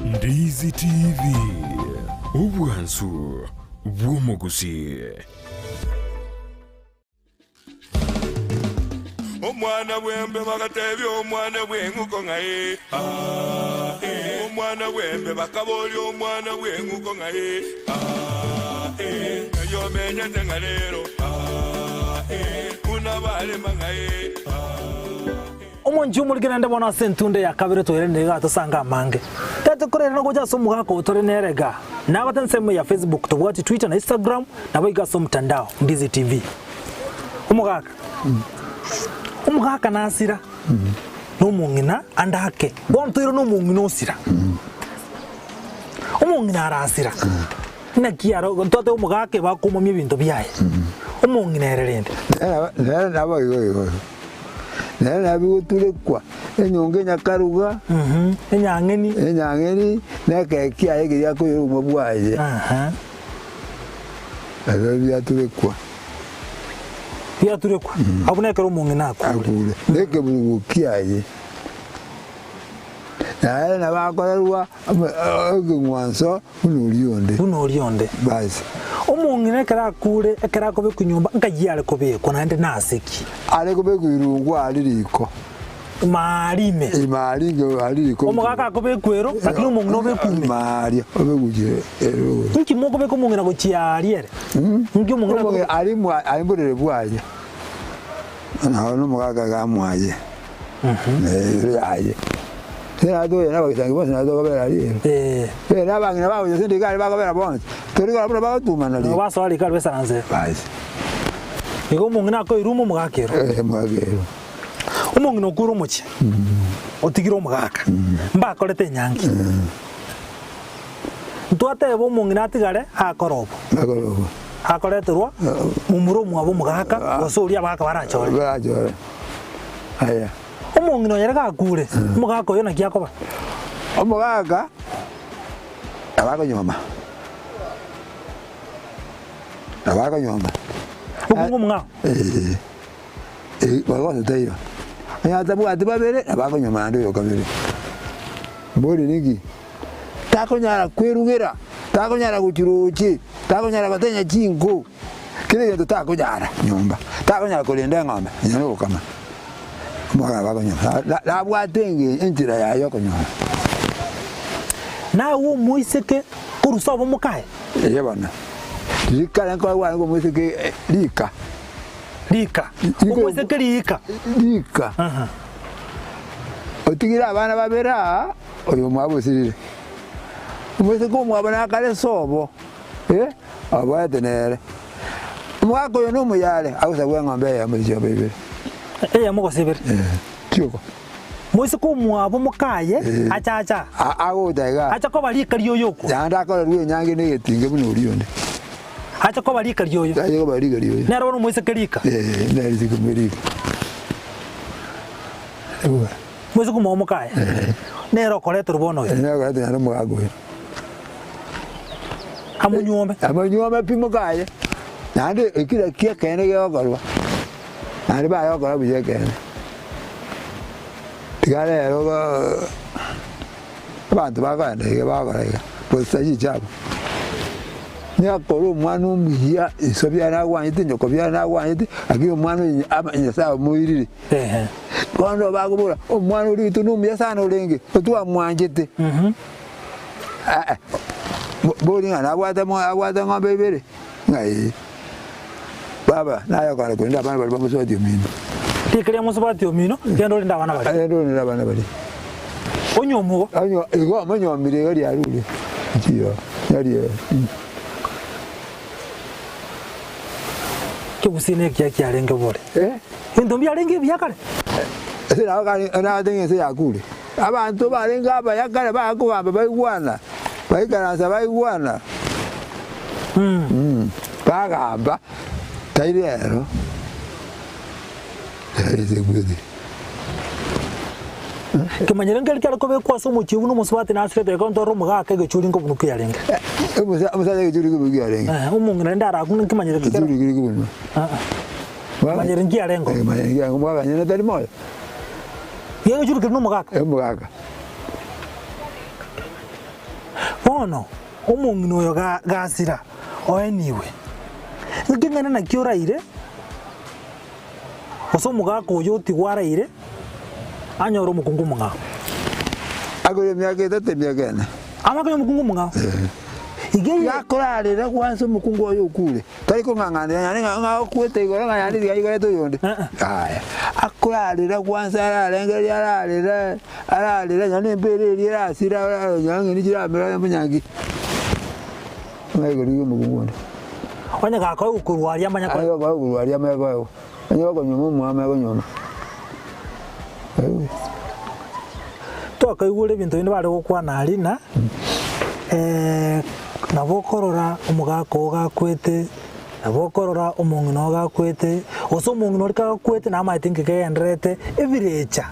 Ndizi TV, obwansu bw'omogusii. Omwana bw'embe bagatebia omwana bw'eng'uko ng'a ee, aa, ee. Omwana bw'embe bakaboria omwana bw'eng'uko ng'a ee, aa, ee. Ng'ai omenyete ng'a rero, aa, ee. Buna barema ng'a ee, aa, ee. Omonchie omorike naende bono ase entunda ya kabere toirane iga tosange amange. Tete korerana gocha ase omogaka oo tore nere iga. Nabate ensemo ya Facebook tobwati Twitter na Instagram nabo iga ase omotandao Ndizi TV. Omogaka Omogaka nasira na omong'ina ande ake. Bono toirane omong'ina osira. Omong'ina arasira naki aro ntwate omogaka ebakomomia ebinto biaye. Omong'ina ere rende. Nere nabo igo igo. Nere nabigoturekwa enyongo enyakaruga, Enyang'eni. enyang'eni, na ekee kiaye keria akoira obogima bwaye, nabio biaturekwa. Biaturekwa. Abwo nekero omong'ina akure. Akure, na ekeburugo kiaye. Naye nabo akorerwa ekeng'wanso buna oria onde. Buna oria onde. Basi. Omong'ina ekero akure, ekero akobekwa nyomba, nkai are kobekwa naende nase ki? Are kobekwa irungu aria riko. Ime aria ime. Ime aria inke aria riko. Omogaka akobekwa ero, lakini omong'ina obekwa ime. Ime aria, obekwa gochia ero igoro. Inki mokobeka omong'ina gochia aria ere? Inki omong'ina Omong'ina aria mwa aria mborere bwaye. Nabo nomogaka iga mwaye. Ero yaye. Natoya nabagisangi bonsi nabo tokobera aria ero. Eh, na abang'ina bagocha ase endiga aria bakobera bonsi, tori korora buna bagotumana Nigo riko. basoa riko aria baisaransere. Basi. Igo omong'ina akoiruma omogaka ero. Eh, omogaka ero. Omong'ina okure omochie, otigire omogaka, mbakorete enyangi. Ntwateba omong'ina atigare akore obo. Akore obo. Akoreterwa momura omwabo omogaka, gose oria abagaka barachore. Barachore. Aya. Omong'ina oyo ere gakure, omogaka oyo naki akoba? Omogaka nabo akonyuoma, nabo akonyuoma. Okungu omong'ao? Eeh, eh, bono taiyo. Onye atabwati babere, nabo akonyuoma naende oyo kabere. Mbori ninki? Takonyara kwerugera, takonyara gochia roche, takonyara gotenya chinko, kera egento takonyara nyomba, takonyara korenda eng'ombe nonya na ogokama. Omogaka nabo akonyora, na- nabwate enge enchera yaye yokonyora. Naye omoiseke korwa sobo mokaye? Eeh bono, rikare nkorwa kwarenge omoiseke rika. Rika. Omoiseke rika. Rika. Otigire abana babere aa, oyo omwabo osirire. Omoiseke omwabo nakare sobo, eh, oboete nere. Omogaka oyo nomuya are, agosabwa eng'ombe eyemo chiombe ibere. Eyemo gose ibere. Eh, chioka. Moiseke omwabo mokaye, Eh. acha acha. A- Agocha igaa. Acha koba rika ri'oyo okwo. Naende akorerwe enyangi na egetinge buna oria onde. Acha koba rika ri'oyo. Ache koba rika ri'oyo. Nere bono omoiseke rika. Eh, nere risiko rika. Moiseke omwabo mokaye. Nere okoreterwa bono oyo. Nere okoreterwa naende omogaka oyo. Amonyuome. Amonyuome pi mokaye. Naende ekira ki ekeene gegokorwa. Naende baye gokora buya ekeene. Tiga rero abanto bakogenda iga bagokora iga, bosa chichabu. Niakore omwana omuya iso biare nagwanyete nyoko biare nagwanyete, lakini omwana oyo ama Nyasaye omoirire. Bono bagobora, omwana oria oito nomuya sana orenge, otwamwanchete. Bori ng'a nabwate mo abwate eng'ombe ibere, ng'a ee. Baba, naye okogenda korende abana baria bamosoetie ominto. Rika ria mosubati omino, genda orende abana baria. Genda orende abana baria. Onyomwe igo. Onyo igo omonyomire iga riarure chiyo nyarie. Ekegusii na ekiya kiarenge bore. Eh? Ebinto mbiarenge ebiya kare. Ase nabo kare nagoteba ng'a ense yakure. Abanto barenge abaya kare bakogamba baigwana, baikaransa baigwana, bagamba, tari rero. Kemanyire nkeri kiare kobekwa ase omochie buna omosubati nasirete ekero ntorora omogaka egechuri nkobunwa kiarenge. Omosacha egechuri nkobunwa kiarenge. Eh, omong'ina rende arakune nkemanyire kekero. Egechuri keri kobunwa. Kemanyire nkiarenge. Kemanyire nkiarenge omogaka nyene tari moyo. Iga egechuri keri nomogaka. Omogaka. Bono omong'ina oyo gasira oenigwe, ng'aki ng'ana naki oraire? Gose omogaka oyio otigwe araire, anyore omokungu omong'ao. Akore emiaka etato emiaka ene. Amanye omokungu omong'ao. Iga eye. Gakorarera gwansa omokungu oye okure, tari kong'ang'anera yaani ng'a ng'a okwete igoro ng'a yaani tiga aikorete oyonde. Yaya. Akorarera gwansa ararengereria ararera ararera yaani embera eria erasira nonya ng'eni chiramera onye monyangi. Ng'a igoro ya omokungu onde. Onye gakoegwa korwa aria amanye koegwa. Onye gakoegwa korwa aria amanye koegwa. Onye gokonyuoma omwami akonyuoma. Twakaigure ebinto binde bare gokwana aria na nabo okorora omogaka oo gakwete, nabo okorora omong'ina oo gakwete, gose omong'ina oria kagakwete namaete inki kegendererete, ebirecha.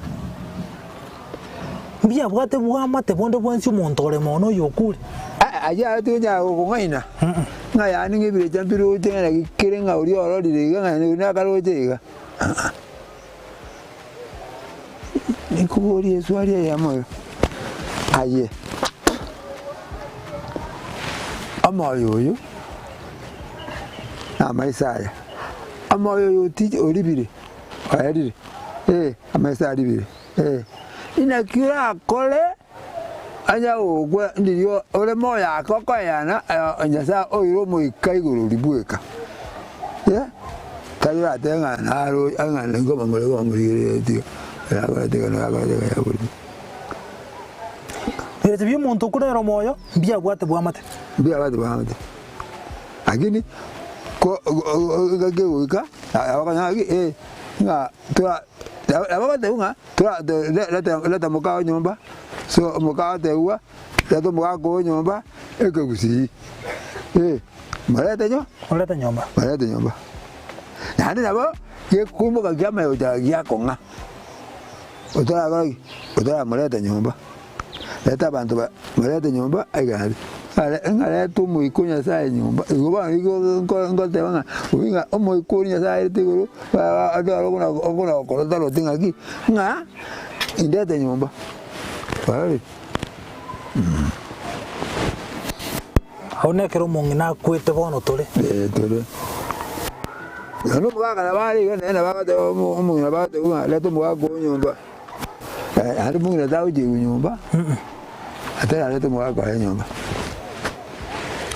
Mbiabwate bw'amate bonde bwensi omonto ore mono oyokure. Ayio aro tikonyara gokong'aina, ng'a yaani ng'a ebirecha mbiroche ng'a naki kere ng'a oria ororire iga ng'a oria nakaroche iga, aa. Nikoboria eswali eyemo iga, aye omoyo oyo na amaiso aya, omoyo oyo oti oribire oerire, eh, amaiso aribire. Inaki orakore onye ogokwa ndiria ore moyo ake okoeyana Nyasae oire omoika igoro oria bweka? Tari oratebe ng'a naro ng'a nkomomore komorigereretie oyakorete iga na oyakorete iga oyakorete. Ebirecha bi'omonto okure ere omoyo mbiabwate bw'amate. Mbiabwate bw'amate. Lakini ko engaki egoika abakonyora ng'aki ng'a tora. Nabo bagoteba ng'a tora leta leta mokao nyomba, so omokao otebigwa leta omogaka oo nyomba ekegusii eh, morete nyo Morete nyomba. morete nyomba. Naende nabo gekoimoka kiamanya gocha giakong'a, otarakora ki? Otaramoreta nyomba. Reta abanto ba morete nyomba aiga are ng'a reta omoika o Nyasaye nyomba, igo bono igo nko ngoteba ng'a obi ng'a omoika oria Nyasaye airete igoro otware okona okona gokora otaroti ng'aki, ng'a indete nyomba, kwarorire. Abwo nekero omong'ina akwete bono tore. Ee tore. Nonya omogaka nabo are iga naende nabo agoteba omo omong'ina nabo agoteba ng'a reta omogaka oo nyomba. Naende omong'ina tagochia nyomba, atararete omogaka oye nyomba.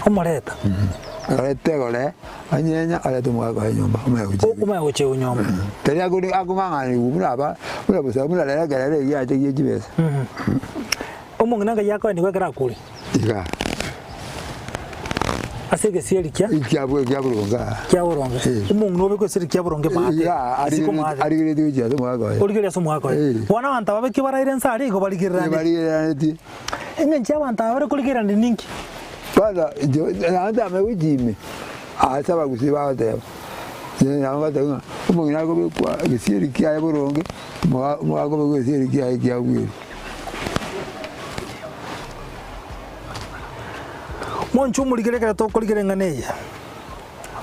Omoreta. Arete egoree, anyenya arete omogaka oye nyomba, omanye gochia. Omanye gochia nyomba. Tari akori akong'ang'anigwa buna aba, buna bosa buna rero ekerero eki giacha gie chibesa. Omong'ina ngai akoenigwa ekero akure. Igaa. Ase egesieri kia. Ekia ekia boronge aa. Kia boronge. Eh. Omong'ina obekwe esieri kia boronge maate. Igaa Isiko arigereti maate. arigeretie gochia ase omogaka oye. Origereria ase omogaka oye. Eh. Bono abanto aba ki baraire nse aria igo barigereraneti. Barigereraneti. Eng'encho y'abanto aba bare korigererania ninki? Bono inche naende tamanya gochia ime, ase abagusii bagoteba, inche nabo ngoteba ng'a omong'ina akobekwa egesieri kiaye boronge, omoga omogaka akobekwa egesieri kiaye kia bweri. Mwanche omorigere ekero tokorigera eng'ana eye,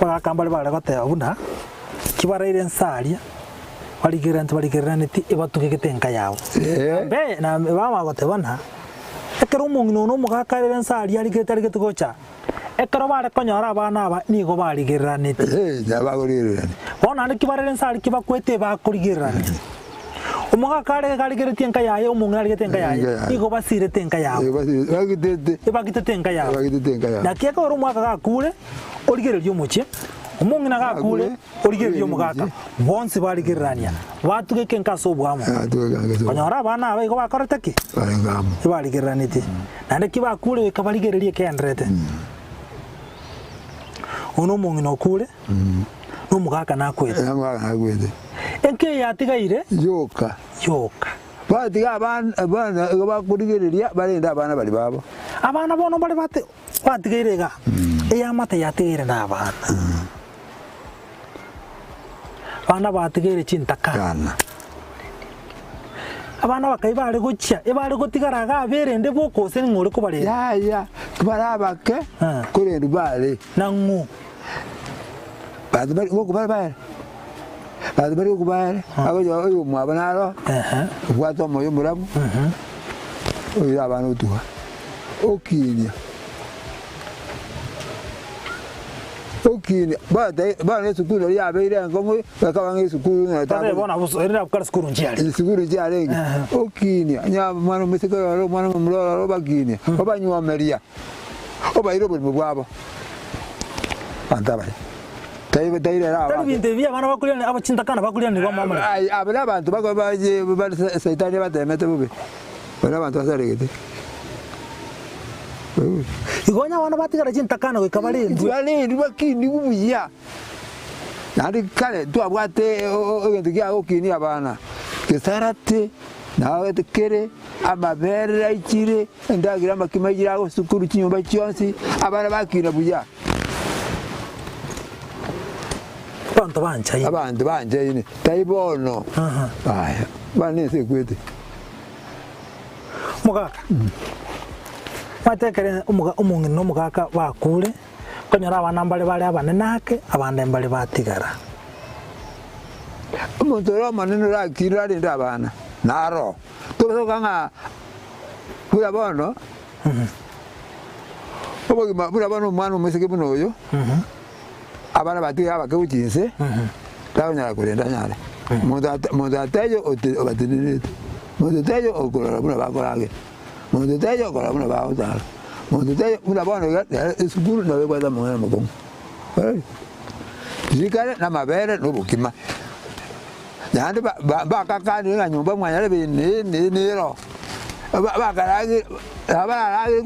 abagaka mbare bare goteba buna, kibaraire nse aria, barigererante barigereraneti ebatugegete enka yabo. Mbe na bamanya goteba ng'a, ekero omong'ina one omogaka arere nse aria arigerete arigerete gocha, ekero bare konyora abana aba nigo barigereraneti. Bono naende kibarere nse aria kibakwete ebakorigererania. Omogaka are arigeretie enka yaye, omong'ina arigerete enka yaye, nigo basirete enka yabo. Ebagitete enka yabo. Naki ekero omogaka gakure, origererie omochie, Omong'ina gakure, origereria omogaka, bonsi barigererania, batuga ekenka ase oboamo. Konyora abana aba igo bakorete ki? Ebarigereranetie. Naende ki bakure goika barigererie ekegendererete. Oyo nomong'ina okure, na omogaka nakwete. Enka eye yatigaire yoka. Yoka. Batiga abana abana igo bakorigereria barende abana baria babo. Abana bono mbare bate batigaire iga, eamate yatigaire na abana. Abana batigaire chintaka. Kana. Abana bakai bare gochia, ebare gotigara iga aberende boka gose ning'o ore kobarenda? Yaya, bare abake, Ah. korende bare. Nang'o? Banto bari gokobara bare. Abanto bari gokobara, agocha oyomwabo naro, obwate omoyo omorabu, oire abana otuga, okinia, okinia, bono tai bono esukuru nari yabeire enkong'u, ekaba ng'a esukuru ng'a Tata etang'ani bono abwo erinde abwo kare sukuru nchiare. esukuru nchiarenge, okinia, onye omwana omoiseke ororo, omwana omomura ororo obakinia, obanywomeria, obaire oborimo bwabo, abanto abaya. Tari binto ebi abana bakorianera, aba chintakana bakorianera amo amaremo. Aye aba nabanto bari Saitani abateemete bobe, baria nabanto basaregete. Igo onye abana batigara chintakana goika barendwe. Barendwe bakinigwe buya. Naende kare twabwate egento kia gokinia abana, gesarate, naagete kere, amabere aichire, endagera amakima aichire agosukuru chinyomba chionsi, abana bakina buya. Abanto banchaine. Abanto banchaine, tai bono. Aya, bono nense ekwete. Omogaka, omanyete ekere omoga omong'ina na omogaka bakure, okonyora abana mbare bare abanene ake, abande mbare batigara. Omonto ore omonene orakire arende abana, naro. Togosoka ng'a buna bono. Obogima buna bono omwana omoiseke buna oyo, abana batige abake gochia inse, takonyara korenda anyare. Monto ata monto ataiyo ote obatenenerete, monto taiyo okorora buna bakoragera, monto taiyo okorora buna bagotara, monto taiyo buna bono iga nere esukuru nabo ebwate amang'ana amakong'u. Ororire? Rikare na amabere na obokima. Naende mbakakanire ng'a nyomba mwanyare nero, bakaragera bararagere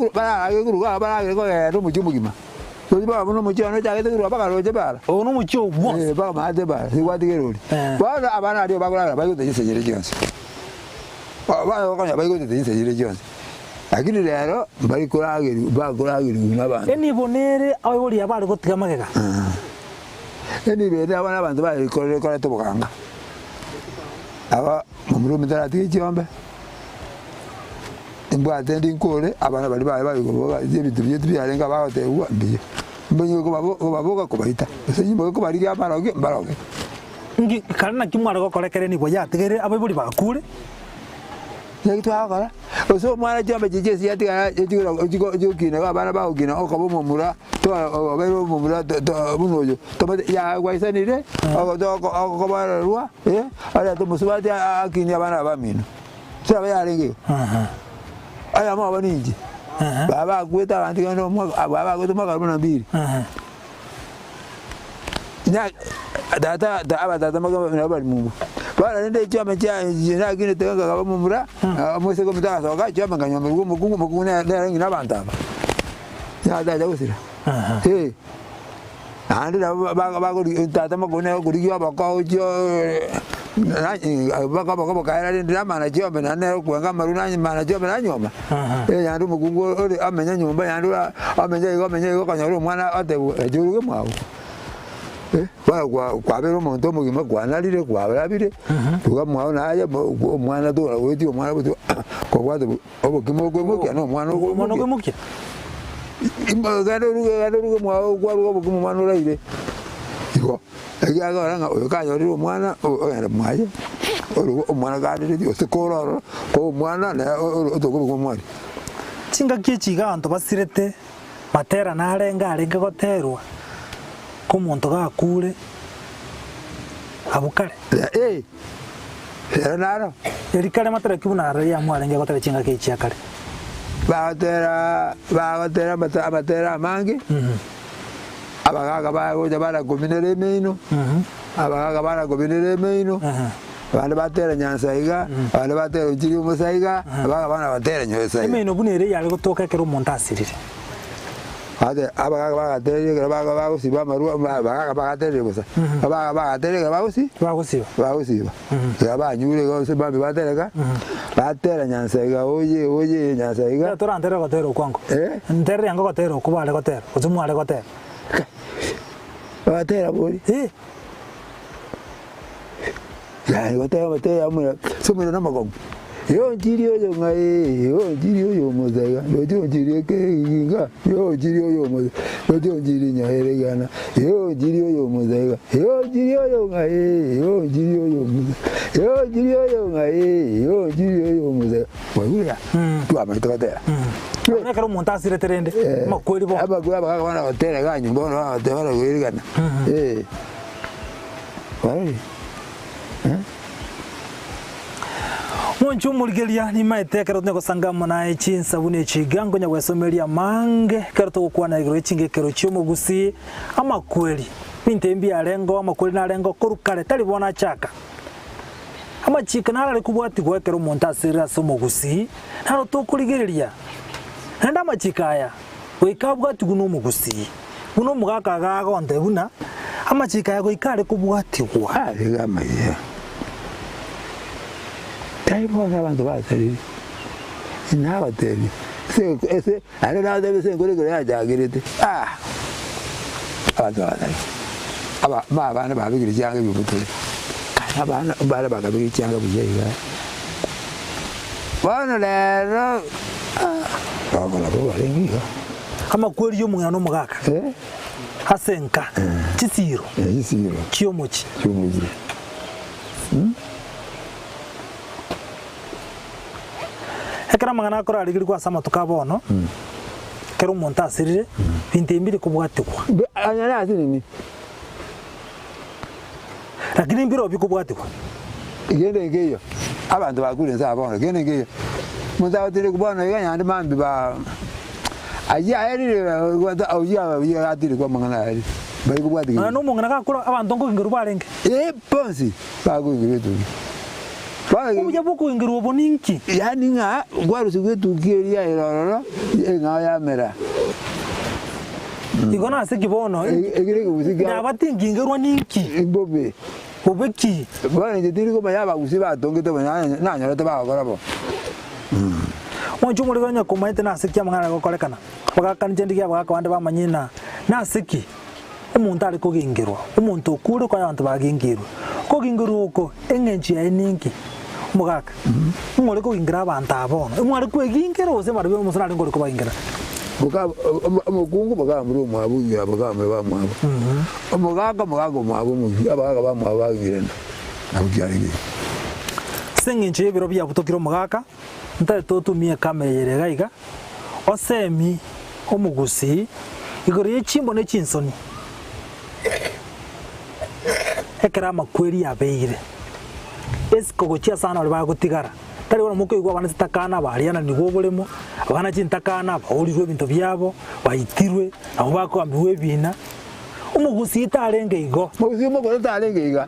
korwa igaa baragere kogenda omochie omogima. Roche baba buna omochie one ochagete korwa mpaka roche bara. Oyo nomochie oo bwonsi. Mpaka maate bara, tigwatiga erori. Bono abana aria bakoragera baigotete chinsa chiria chionsi. Bagokonya baigotete chinsa chiria chionsi. Lakini rero mbari koragerigwa bakoragerigwa na abanto. Enibo nere abaibori aba bare gotiga magega. Enibo ere abana abanto bayekorire koreta oboganga. Aba momura ominto aratiga chiombe, nimbwate ndi nkore, abana baria baye bare koboga ebinto biria tibiarenge abagotebiwa mbuya. Mbanyare kobabo kobaboga kobaita, gose nyimboke kobarigia abarogi mbaroge. Nki kare naki mware gokora ekero enibo yatigaire abaibori bakure? Naki twagokora? Gose omwana chiombe chiria chiaye chiatigara chigokina iga abana bagokina okaba omomura obeire omomura buna oyo tomanyete yaya gwaisanire okoborerwa orete omosubati akinie abana aba bamino. Chiaba yarenge igo. Oyomo obo ninche, baba akwete abanto kende omwaka baba akwete omwaka buna mbiri. Tata abatata nabo bari mumbu. Bono rende chiombe chia nakinete nkakaba momura, omoiseke ominto agasoka, chiombe nkanyomerwa omokungu, omokungu nere ng'ina abanto aba. Yatacha gosira. Eh, naende nabo bagori tata mokungu nere okorigia oboko gochia mpaka oboko bokaera rende namana chiombe naende nere okwenga amarwa nanyimana chiombe nanyuoma. Naende omokungu ore amenye nyomba naende ora amenye igo amenye igo okonyora omwana otebwa echa oruge mwago. Bono kwa kwabeire omonto omogima kwanarire kwarabire, iga mwago naye omwana tokona goetia omwana gose kobwate obokima okoimokia na omwana Omwana okoimokia. okoimokia? Genda oruge genda oruge mwago kwaruga obokima omwana oraire, igo. Ekiagera ng'a oyo kanyorire omwana ogenda mwaye, oruga omwana kaarereti gose kore ororo, ko omwana naye otoka obokima mwaria. Chingaki echi iga abanto basirete, matera narenge arenge goterwa, ko omonto gakure abwo kare. Ee, ero naro. Erio kare matera ki buna aria mwarenge gotera chingaki echi chia kare? Bagotera bagotera amatera amange. Abagaaka bagocha barakominera emeino, abagaaka barakominera emeino, abande batera Nyansa iga, abande batera Ochiri Omosa iga, abagaaka bana batera Nyoesa iga. Emeino buna ere yare gotoka ekero omonto asirire. Ate abagaaka bagateria ekero bago bagosiba amarwa abagaaka bagateria bosa, abagaaka bagateria ekero bagosi Bagosiba. bagosiba. Ekero banyure iga gose mambia batereka, batera Nyansa iga oye oye Nyansa iga. Torantere gotera okwo ango. Eh? Nterere ango gotera okwo bare gotera, gose mware gotera. Bagatera bori. Eh. Yaani gotera amatera amo ase omorero na amakongu. Yonchiri oyo ng'a ee, yonchiri oyo omosa iga, ndoche onchiri ekeginga, yonchiri oyo omosa, ndoche onchiri nyaere igana, yonchiri oyo omosa iga, yonchiri oyo ng'a ee, yonchiri oyo omosa, yonchiri oyo ng'a ee, yonchiri oyo omosa iga. Kwaigure ya? Twamanyete gotera. Bono ekero omonto asirete rende, amakweri bono. Amakweri abagaaka bono gotera iga nyomba bono bagoteba baragoirigana. Eh. Kwarorire? Mwanche omorigereria, nimaete ekero tonya gosanga amo naye chinsa buna echi iga, nkonya gwesomeria amange ekero togokwana igoro ye chingekero chi'omogusii, amakweri. Ebinto ebi mbiarengeo, amakweri narengeo korwa kare, tari bono achaka. Amachiko naro are kobwatigwa ekero omonto aserire ase omogusii, naro tokorigereria. Naende amachiko aya goika abwatigwe nomogusii, buna omogaka iga agontebia buna amachiko aya goika are kobwatigwa. Are amaya. Tari bono abanto basarire, nabatebia, ase ase naende nabatebia ase enkoro ekero yachakerete, ah! Abanto bagasareka. Aba ma abana babekire chianga ebibutori, kare abana mbare bakabeka chianga buya iga. Bono rero, ah! Bagokora bo barenge iga. Amakweri y'omong'ina na omogaka Eh? ase enka, chisiiro Chisiiro chi'omochie. chi'omochie. Ekero amang'ana akorarigerigwa ase amatuko a bono, ekero omonto asirire, binto ebi mbiri kobwatigwa. Onye ase nini? Lakini mbirobio bikobwatigwa. Kende nkeiyo, abanto bakure inse aa bono, kende nkeiyo. Omonto agotindekwa bono iga naende mambia ba ayio aerire oyio oyio atindekwa amang'ana aerire, bari kobwatia Nonya na omong'ina gakure abanto nkogingerwa barenge. Eh, bonsi bakoingerwa etukia. Bono Obuya bw'okogingerwa obo ninki? Yaani ng'a kwarusigwa etukia eria ere ororo, eng'ao yamera. Igo nase ki bono? Ekero ekegusi kia Naba tingingerwa ninki? Mbobe. Bobe ki? Bono inche tindi komanya abagusii batongete bo nanyorete bagokora bo. Mwanche omorero onye komaete nase ki amang'ana are gokorekana, Abagaaka inche ndigie abagaaka bande bamanye ng'a nase ki omonto are kogingerwa, omonto okure konya abanto bagingeirwe. Okogingerwa oko eng'encho yaye ninki? Omogaka, ng'o ore kogingera abanto aba bono? Imware kwegingera gose barabwo omosani arenge ore kobagingera? Boka omokungu bokamura omwabo oiyia bokamura bamwabo. Omogaka omogaka omwabo omoyia abagaka bamwabo bagingirana nabo kiarenge igo. Ase eng'encho y'ebiro biabutokire omogaka, ntari totumie ekamera eye ere iga iga, osemi omogusii igoro ye chimbo ne chinsoni ekero amakweri abeire. Esiko gochia ase abana baria bagotigara, tari bono mokoigwa abana chitakana bariananigwe oboremo, abana chintakana baorirwe ebinto biabo, baitirwe, nabo bakoambigwa ebina. Omogusii tarenge igo. Omogusii omokoro tarenge iga.